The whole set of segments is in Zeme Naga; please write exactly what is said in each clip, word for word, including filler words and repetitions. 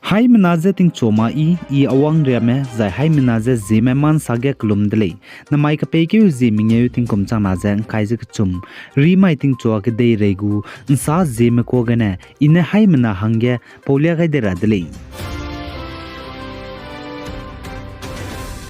Haimena je tingchuame i, i Awangriame, zai haimena je Zeme ma ’nsa ge kelum de lei. Namai kepeikeu Zeme mengeu tingkum changna ze ’ngkai ze kechum, rimai tingchua kedeirei gu ’nsa Zeme kuâ gene, i ne haimena hangge paulia gai de ra de lei.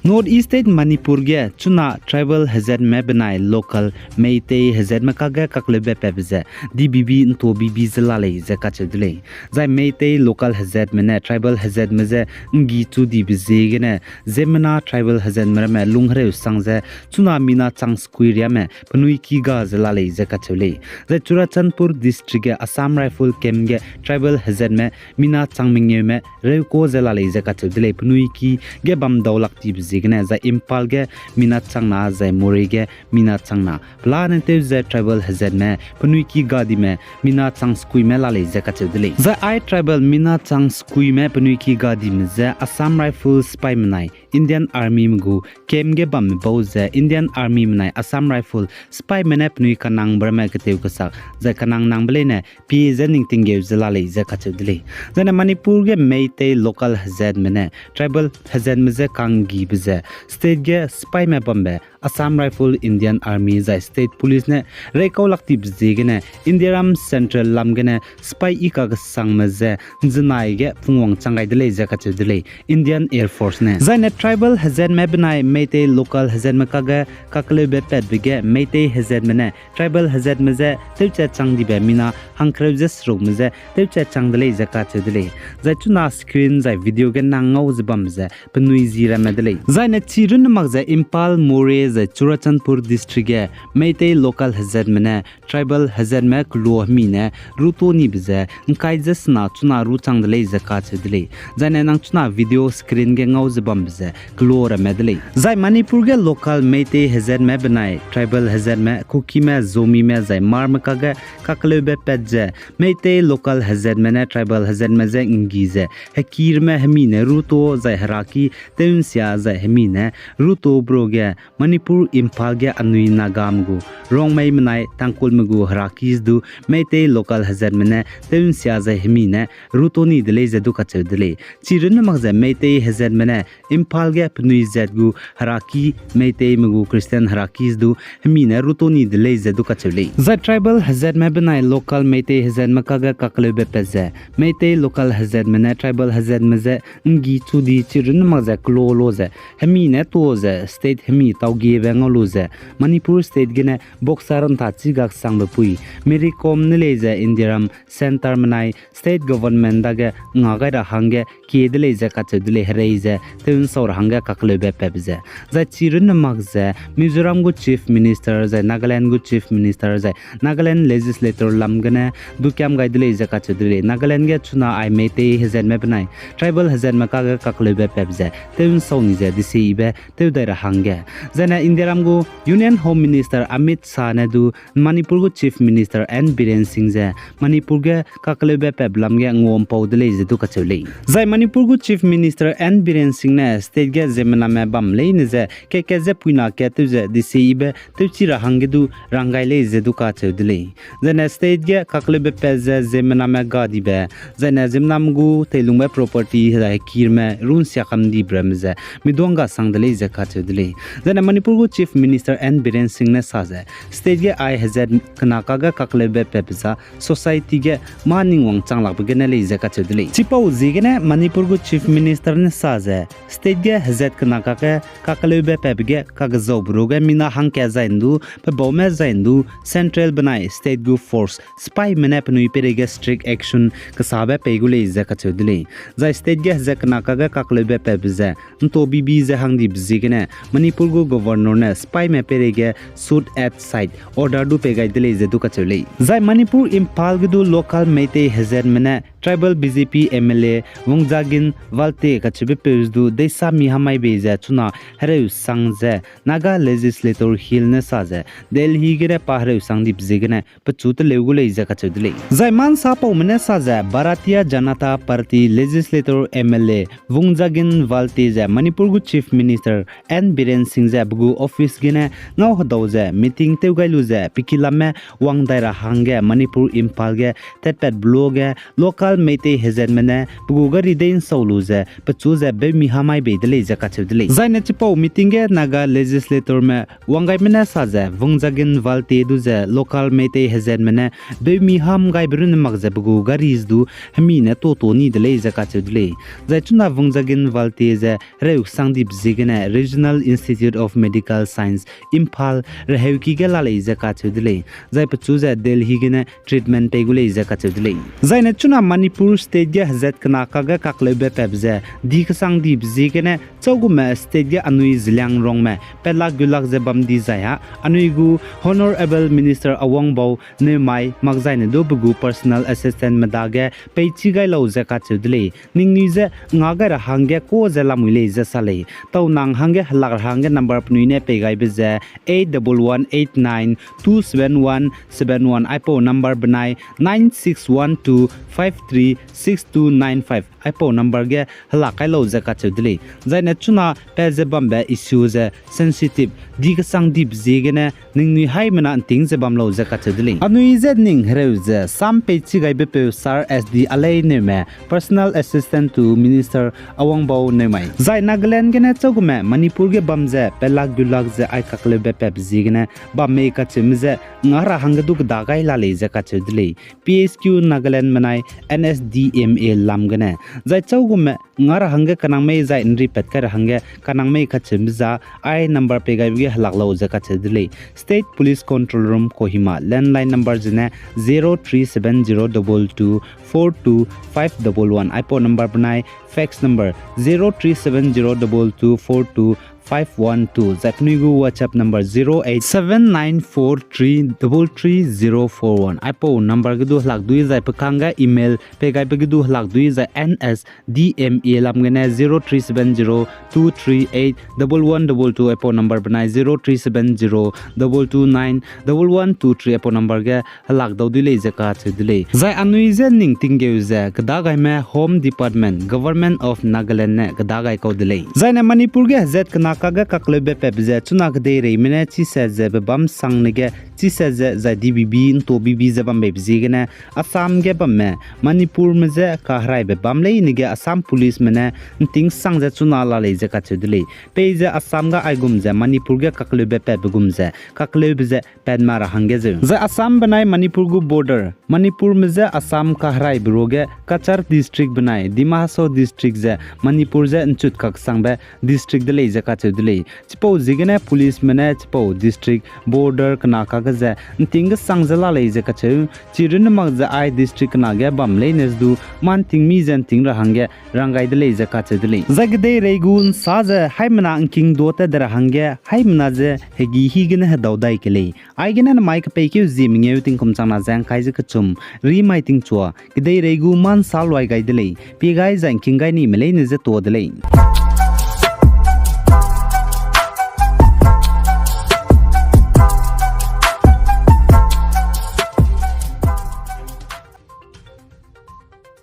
North East State Manipur ge chuna tribal hezatme benai local Meitei hezatme kage kakleube patbe ze, D B B ’nto bibi ze la lei ze kacheu de lei. Zai Meitei local hezatme ne tribal hezatme je ’nggi chu dibe ziegene, Zemena tribal hezatme ramme lunghereu sang ze, chuna mina chang sekui riame penui ki ga ze la lei ze kacheu lei. Zai Churachandpur District ge Assam Rifle camp ge tribal hezatme mina chang mengeume reuka ze la lei ze kacheu de lei. Penui ki ge bam dau lak dibe ziegene, zai Imphal ge mina changna, zai Moreh ge mina changna, pelane tew ze tribal hezatme penui ki ga dime mina chang sekuime la lei ze kacheu de lei. Zai ai tribal mina chang sekuime penui ki ga dime je Assam Rifle sipaime nai Indian Armyme gu camp ge bamme bau ze Indian Armyme nai Assam Rifle sipaime ne penui kanangbe ramme ketew kesak zai kanang nangbe leine pie ze ning tinggeu ze la lei ze kacheu de lei. Zaine Manipur ge Meitei local hezatme ne tribal hezatme je kanggibe ze state ge sipaime bambe Assam Rifle, Indian Army zai State Police ne reikau lak tibe ziegene Indiaram Central lam gene sipai i kakesangme ze ’nzenai ge pungwang chang gai de lei ze kacheu de lei Indian Air Force ne. Zaine tribal hezatme benai Meitei local hezatme kage kakleube patbe ge Meitei hezatme ne tribal hezatme je tewchat chang dibe mina hangkereu ze serukme je tewchat chang de lei ze kacheu de lei. Zai chuna screen zai video ge nang ngau ze bambe ze penui ji ramme de lei. Zaine chi runne mak ze Imphal, Moreh zai Churachandpur District ge Meitei local hezatme ne tribal hezatme kelo hemi ne ruto nibe ze ’ngkai ze sena chuna ru chang de lei ze kacheu de lei. Zaine nang chuna video screen ge ngau ze bambe ze kelo ramme de lei. Zai Manipur ge local Meitei hezatme benai tribal hezatme, Kukime, Zomime zai Hmarme kage kakleube pat ze Meitei local hezatme ne tribal hezatme je ’nggi ze hekirme hemi ne ruto zai heraki tew'nsia zai hemi ne ruto bro ge Manipur Imphal ge anui Nagame gu Rongmeime nai Tangkhulme gu heraki ze du Meitei local hezatme ne tew'nsia zai hemi ne ruto ni de lei ze du kacheu de lei. Chi runne mak ze Meitei hezatme ne Imphal ge penui zat gu heraki Meiteime gu Christian heraki ze du hemi ne ruto ni de lei ze du kacheu lei. Zai tribal hezatme benai local Meitei hezatme kage kakleube pat ze Meitei local hezatme ne tribal hezatme je ’nggi chu di chi runne mak ze kelo lo ze hemi ne to ze state hemi taugiebe ngau lu ze Manipur state gene boxer ’nta chi gaksangbe pui Mary Kom ne lei ze Indiaram Centreme nai state government dage nga gai ra hangge kie de lei ze kacheu de lei herei ze tew'nsau ra hangge kakleube patbe ze. Zai chi runne mak ze Mizoram gu Chief Minister zai Nagaland gu Chief Minister zai Nagaland Legislature lam gene dukiam gai de lei ze kacheu de lei. Nagaland ge chuna ai Meitei hezatme benai tribal hezatme kage kakleube patbe ze tew'nsau ni ze desibe tew dai ra hangge. Zaine Indiaram gu Union Home Minister Amit Shah ne du Manipur gu Chief Minister N Biren Singh ze Manipur ge kakleube patbe lam ge ngua'mpau de lei ze du kacheu lei. Zai Manipur gu Chief Minister N Biren Singh ne state ge ziemmename bam leine ze kat-kat ze puina kat tew ze desibe tewchi ra hangge du rang gai lei ze du kacheu de lei. Zaine state ge kakleube pat ze ziemmename ga dibe, zaine ziemmename gu teilungbe property zai hekirme runsia kam dibe ramme ze miduang ga sang de lei ze kacheu de lei. Zaine Manipur gu Chief Minister N Biren Singh ne sa ze state ge ai hezat kena kage kakleube patbe za society ge mâ ning wangchang lakbe gene lei ze kacheu de lei. Chipau ziegene Manipur gu Chief Minister ne sa ze state ge hezat kena kage kakleube patbe ge kakezaube ruge mina hangkat zai ’ndu, pebaume zai ’ndu, central benai state gu force sipaime ne penui peireige strict action kesabe pei gu lei ze kacheu de lei. Zai state ge hezat kena kage kakleube patbe ze ’nto bibi ze hang dibe ziegene Manipur gu Governor ne sipaime peireige shoot at sight order du pei gai de lei ze du kacheu lei. Zai Manipur Imphal ge du local Meitei hezatme ne tribal B J P M L A Wongjagin Valte kacheube peu ze du deisa mi hamai bei ze chuna hereu sang ze Naga Legislator Hill ne sa ze Delhi gene pa hereu sang dibe ziegene pechu teleu gu lei ze kacheu de lei. Zai mansapaume ne sa ze Bharatiya Janata Party Legislator M L A Vungjagan Valte ze Manipur gu Chief Minister N Biren Singh ze pe gu office gene ngau hedau ze meeting tew gai lu ze pe kilamme wang dai ra hangge Manipur Imphal ge tatpat belo ge local Meitei hezatme ne pe gu gari dei nsau lu ze pechu ze beumi hamai bei de lei ze kacheu de lei. Zaine chipau meeting ge Naga legislatorme wanggaime ne sa ze Vungjagan Valte du ze local Meitei hezatme ne beumi ham gaibe runne mak ze pe gu gari du hemi ne tuâ tuâ ni de lei ze kacheu de lei. Zai chuna Vungjagan Valte ze hereu sang dibe ziegene Regional Institute of Medical Science, Imphal reheuki ge la lei ze kacheu de lei. Zai pechu ze Delhi gene treatment pei gu lei ze kacheu de lei. Zaine chuna Manipur State ge hezat kena kage kakleube patbe ze di kesang dibe ziegene châugume state ge anui Zeliangrongme pelak gulak ze bam dizai â anui gu Honourable Minister Awangbau Newmai makzaine du pe gu personal assistantme dage peichi gai lau ze kacheu de lei. Ningnui je nga gai ra hangge ka ze lamui lei ze sa lei. Tau nang hangge helak ra hangge number penui ne pei gaibe ze eight double one eight nine two seven one seven one, aipau number benai nine six one two five three six two nine five, aipau number ge helak kai lau ze kacheu de lei. Zaine chuna pat ze bambe issue ze sensitive, di kesang dibe ziegene ningnui haimena nting ze bam lau ze kacheu de lei. Anui je ning hereu ze sam peichi gaibe peu Sir S D Aleineume, Personal Assistant to Minister Awangbau Newmai. Zai Nagaland gene châugume Manipur ge bam ze pelak gulak ze ai kakleube patbe ziegene bam mei kacheume je nga ra hangge du keda gai la lei ze kacheu de lei. P S Q Nagaland benai N S D M A lam gene. Zai châugume nga ra hangge kenang mei zai nri pat kai ra hangge kenang mei kacheume za ai number pei gaibe ge helak lau ze kacheu de lei. State Police Control Room Kohima, landline number zene zero three seven zero double two four two five double one, aipau number benai fax number zero three seven zero double two four two five one two, zai penui gu WhatsApp number zero eight seven nine four three double three zero four one, aipau number ge du helak dui zai pe kangge email pei gaibe ge du helak dui zai N S D M A lam gene zero three seven zero two three eight double one double two, aipau number benai zero three seven zero double two nine double one two three, aipau number ge helak dau dui lei ze kacheu de lei. Zai anui je ning tinggeu ze keda gaime Home Department, Government of Nagaland ne keda gai kau de lei. Zaine Manipur ge hezat kena kage kakleube patbe ze chuna kedeireime ne chise ze bebâm sangne ge chise ze zai D B B nto B B ze bam beibe ziegene Assam ge bamme Manipurme je kaheraibe bam leine ge Assam Policeme ne nting sang ze chuna la lei ze kacheu de lei. Peize Assam ga aigum ze Manipur ge kakleube patbe gum ze kakleube ze pat ma ra hangge zeu. Zai Assam benai Manipur gu border, Manipurme je Assam kaheraibe ruage Cachar district benai Dima Hasao district ze Manipur je nchut kaksangbe district de lei ze kacheu de lei. Chipau ziegene policeme ne chipau district border kena kage ze nting kesang ze la lei ze kacheu. Chirunne mak ze ai district kena ge bam leine du mâ nting mi ze nting ra hangge rang gai de lei ze kacheu de lei. Zai kedeirei gu nsa ze haimena ngking duâ tat de ra hangge haimena ze hegî higene hedau dai ke lei. Aigene namai kepeikeu zie mengeu tingkum changna ze ngkai ze kechum, rimai tingchua, kedeirei gu mâ nsa luai gai de lei, pie gai zai ngking gai nime leine je tuâ de lei.